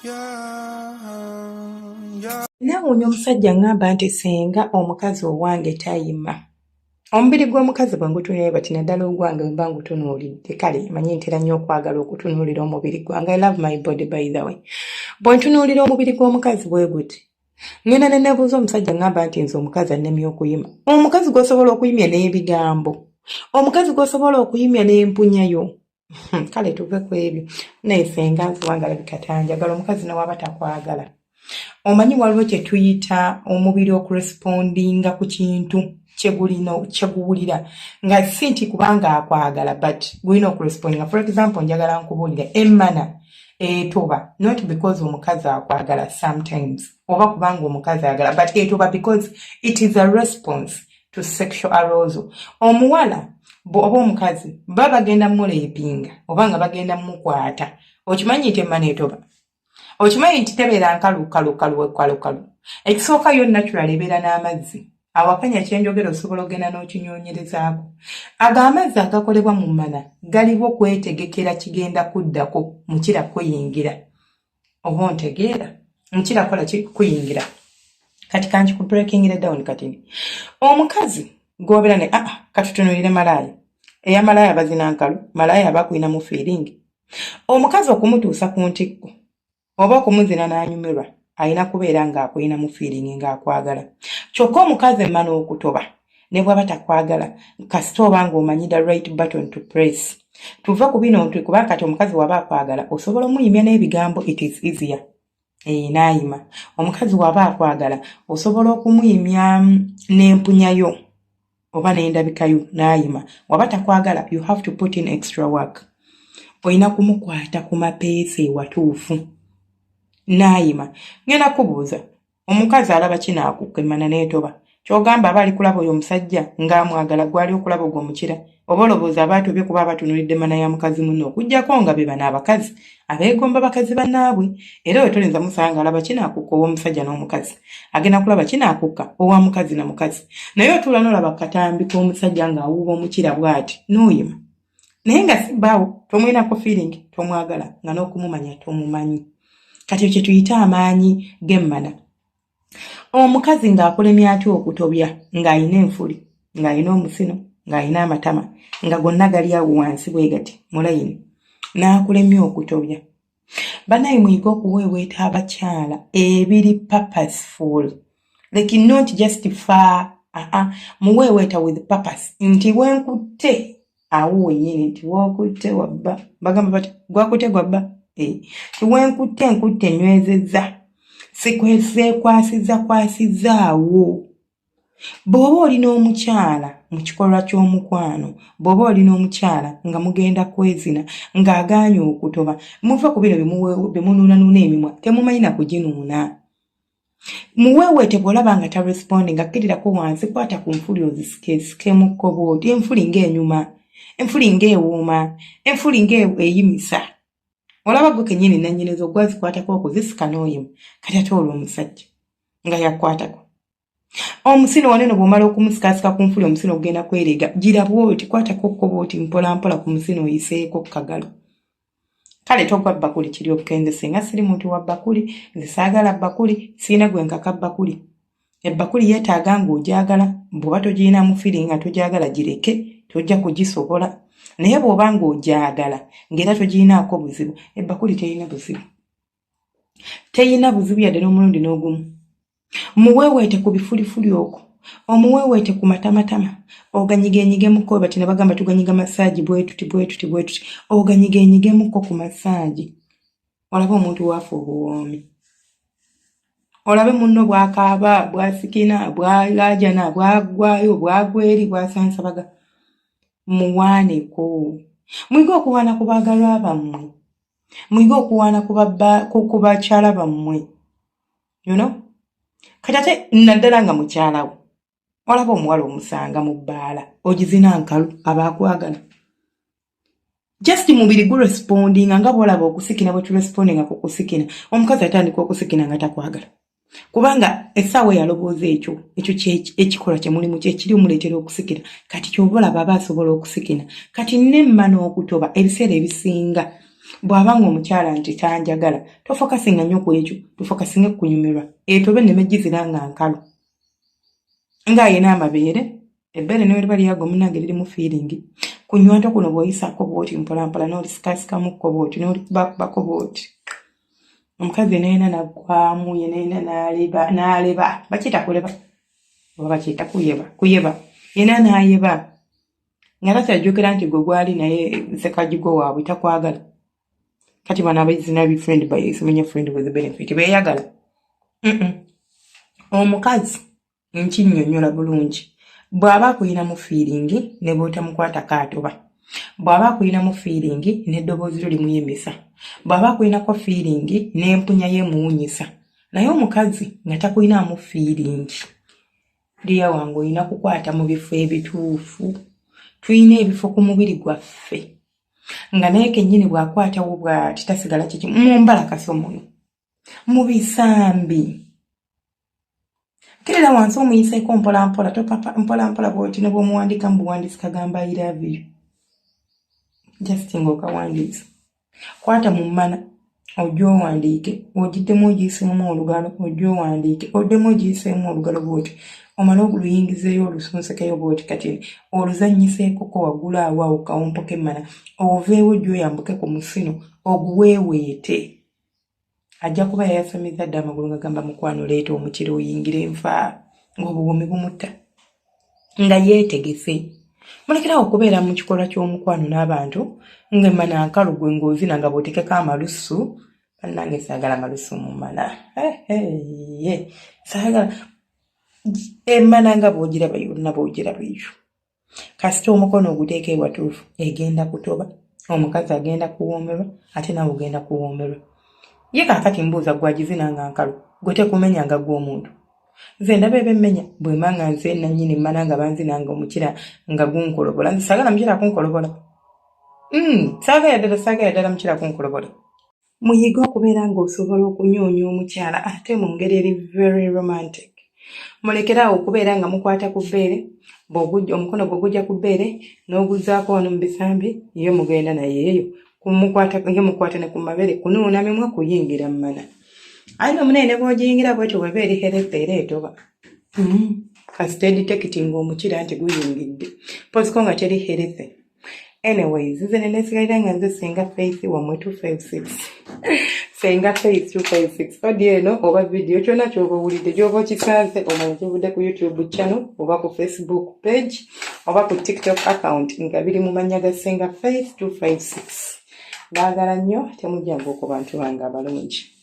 Yeah. Neewuunya omusajja ŋŋamba nti singa omukazi owange tayima. Omubiri gw'omukazi bwe ngutunuulira bati naddala ogwange bwe mba ngutunuulidde kale manyi ntera nnyo okwagala okutunuulira omubiri gwange. I love my body by the way. Bwe ntunuulira omubiri gw'omukazi bwe guti ŋŋenda ne neebuuza omusajja ŋŋamba nti nze omukazi annemye okuyima. Omukazi gw'osobola okuyimya n'ebigambo, omukazi gw'osobola okuyimya n'empunya yo. Kale tuve ku ebyo. Naye ssenga nze owange alabika tanjagala omukazi ne waba takwagala. Omanyi waliwo kye tuyita omubiri okurespondinga ku kintu kyegulina kyeguwulira nga si nti kubanga akwagala but gulina okurespondinga. For example, njagala nkubuulire emmana etoba not because omukazi akwagala sometimes oba kubanga omukazi ayagala but etoba because it is a response to sexual arousal. Omuwala oba omukazi baba bagenda muleepinga oba nga bagenda mukwata okimanyi nti emmana etoba. Okimanyi nti tebeera nkalu kalu kalu kalu kalu. Ekisooka yo natural ebeera n'amazzi. Awakanya kyenjogera osobola ogenda n'okinyonyerezaako. Ago amazzi agakolebwa mu mmana galiwo kwetegekera kigenda kuddako mukira kuyingira. Oba ontegeera? Mukira kola ki kuyingira. Kati kanki ku breaking it down katini. Omukazi gw'obeera ne katutunuulire malaaya. Eya malaaya bazina nkalu, malaaya aba akulinamu feeling. Omukazi okumutuusa ku ntikko oba okumuzina n'anyumirwa alina kubeera ng'akulinamu feeling ng'akwagala. Kyokka omukazi emmana okutoba ne bw'aba takwagala kasita oba ng'omanyi the right button to press. Tuve ku bino nti kuba kati omukazi w'aba akwagala osobola omuyimya n'ebigambo it is easier. Ee n'ayima. Omukazi w'aba akwagala osobola okumuyimya n'empunya yo oba n'endabika yo n'ayima. W'aba takwagala you have to put in extra work. Olina kumukwata ku mapeesa ewatuufu n'ayima. Ngenda kubuuza omukazi alaba kinaakukka emmana n'etoba ky'ogamba aba ali kulaba oyo omusajja ng'amwagala gw'ali okulaba ogwo omukira oba olowooza aba atobye kuba abatunuulidde emmana ya mukazi munne okuggyako nga be bano abakazi abeegomba bakazi bannaabwe era oyo toyinza musanga alaba kinaakukka ow'omusajja n'omukazi agenda kulaba kinaakukka owa mukazi na mukazi naye otuula n'olaba katambi k'omusajja ng'awuuba omukira bw'ati n'oyima naye nga si bbaawo tomwinako feeling tomwagala nga n'okumumanya tomumanyi. Kati ekyo kye tuyita amaanyi g'emmana. Omukazi ng'akulemye atya okutobya ng'alina enfuli ng'alina omusino ng'alina amatama nga gonna gali awo wansi bwe gati mu layini n'akulemya okutobya. Bannaye muyige okuweeweeta abakyala ebiri purposeful like not just far muweeweeta with purpose nti wenkutte awo wennyini nti w'okutte wabba bagamba bati gwakutte gwabba ti wenkutte nkutte nywezezza sikweseekwasizza kwasizzaawo. Bw'oba olina omukyala mu kikolwa ky'omukwano, bw'oba olina omukyala nga mugenda kwezina ng'agaanye okutoba, muve ku bino bye munuunanuuna emimwa temumanyi na kuginuuna. Muweeweete bw'olaba nga tarespondinga kkirirako wansi kwata ku nfuli ozisikeesikemukko bw'oti enfuli ng'enyuma, enfuli ng'ewooma, enfuli ng'eyimisa. Olaba ggwe kennyini nannyinizo gwazikwatako okuzisika n'oyima kati ate olwo omusajja nga yakwatako. Omusino wano eno bw'omala okumusikasika ku nfuli omusino ogenda kwerega gira bw'oti kwatako kko bw'oti mpola mpola ku musino oyiseeko ku kagalo. Kale togwa bbakuli kiri obukenze singa siri muntu wa bbakuli nze saagala bbakuli sirina gwe nkaka bbakuli. Ebbakuli yeetaaga ng'ogyagala bw'oba togiyinamu feeling nga togyagala gireke tojja kugisobola naye bw'oba ng'ogyagala ng'era togiyinaako buzibu ebbakuli terina buzibu. Teyina buzibu yadde n'omulundi n'ogumu. Muweeweete ku bifulifuli okwo omuweeweete ku matamatama oganyigenyigemuko bati ne bagamba tuganyiga massage bwe tuti bwe tuti bwe tuti oganyigenyigemuko ku massage olabe omuntu waafa obuwoomi olabe munno bw'akaaba bw'asikina bw'alaajana bw'aggwayo bw'agwa eri bw'asansabaga muwaaneko muyige okuwaana ku baagalwa bammwe muyige okuwaana ku bakyala bammwe kati ate naddala nga mukyala wo olaba omuwala omusanga mu bbaala ogizina nkalu aba akwagala just mubiri gurespondinga nga bwolaba okusikina bwe turespondinga ku kusikina omukazi atandika okusikina nga takwagala kubanga essaawa eyalowooza ekyo ekyo ekikolwa kyemulimu kyekiri omuleetera okusikira kati kyova olaba aba asobola okusikina kati nemma n'okutoba ebiseera ebisinga Bw'aba ng'omukyala nti tanjagala, tofokasinga nnyo ku ekyo, tufokasinge ku kunyumirwa. Etobe nneme gizira nga nkalu. Ng'ayina amabeere, ebbeere ne bwe liba lyago munnange lirimu fiiringi. Ku nnywanto kuno bw'oyisaako bw'oti mpolampola n'olisikasikamuko bw'oti n'olikubakubako bw'oti. Omukazi yena yena n'aggwamu, yena yena n'aleba, n'aleba. Bakiyita kuleba oba bakiyita kuyeba? Kuyeba. Yena n'ayeba. Nga takyajjukira nti gwe gwali naye sekagigo waabwe takwagala. Kati bano abazina bi friend by simanya friend with benefit beeyagala. Omukazi nkinnyonnyola bulungi bw'aba akuyinamu fiiringi ne bw'otamukwatako atoba. Bw'aba akuyinamu fiiringi n'eddoboozi lyo limuyimisa. Bw'aba akuyinako fiiringi n'empunya ye emuwunyisa. Naye omukazi nga takuyinaamu fiiringi Dear wange olina kukwata mu bifo ebituufu. Tulina ebifo ku mubiri gwaffe nga naye kennyini bw'akwatawo bw'ati tasigala kiki mu mbalakaso muno mu bisambi. Kirira wansi omuyiseeko mpolampola topapa mpolampola bw'oti ne bw'omuwandiika mu buwandiisi kagamba I love you just ng'okawandiisa. Kwata mu mmana ojje owandiike, ogiddemu ogiyiseemu olugalo ojje owandiike, oddemu ogiyiseemu olugalo bw'oti omale oluyingizeeyo olusunsekeyo bw'oti kati oluzannyiseekoko waggulu awo awo kawompo k'emmana oveewo ojje oyambuke ku musino oguweeweete. Ajja kuba yayasamizza dda amagulu ng'agamba mukwano leeta omukira oyingire nfa ng'obuwoomi bumutta nga yeetegese. Mulekerawo okubeera mu kikolwa ky'omukwano n'abantu ng'emmana nkalu gwe ng'ozina nga bw'otekeko amalusu. Bannange saagala malusu mu mmana. Saagala emmana nga bw'ogiraba yonna bw'ogiraba eyo. Kasita omukono oguteeka ewatuufu egenda kutoba, omukazi agenda kuwoomerwa ate naawe ogenda kuwoomerwa. Ye kaakati mbuuza gwe agizina nga nkalu gwe tekumenya nga gwe omuntu? Nze ndaba eba emmenya bwemba nga nze nannyini mmana nga banzina nga omukira nga gunkolobola. Nze saagala mukira kunkolobola. Saagala ddala saagala ddala mukira kunkolobola. Muyige okubeera ng'osobola okunyoonya omukyala ate mu ngeri eri very romantic. Mulekere awo okubeera nga mukwata ku bbeere, omukono gwe gujja ku bbeere n'oguzzaako wano mu bisambi, ye mugenda naye eyo kumukwata, ye mukwata ne ku mabeere kunuuna mimwa kuyingira mmana. Aye no munene ne bw'ogiyingira bw'etyo bw'eba eri healthy era etoba. Kasita edetectinga omukira nti guyingidde. Mpoziko nga teri healthy. Anyways, nze nenesigalira nga nze Senga Faith wamwe 256. Senga Faith 256. Audio eno oba video kyonna ky'oba owulidde gy'oba okisanze omanya kivudde ku YouTube channel oba ku Facebook page oba ku TikTok account nga biri mu mannya ga Senga Faith 256. Baagala nnyo temujjanga ku bantu bange abalungi.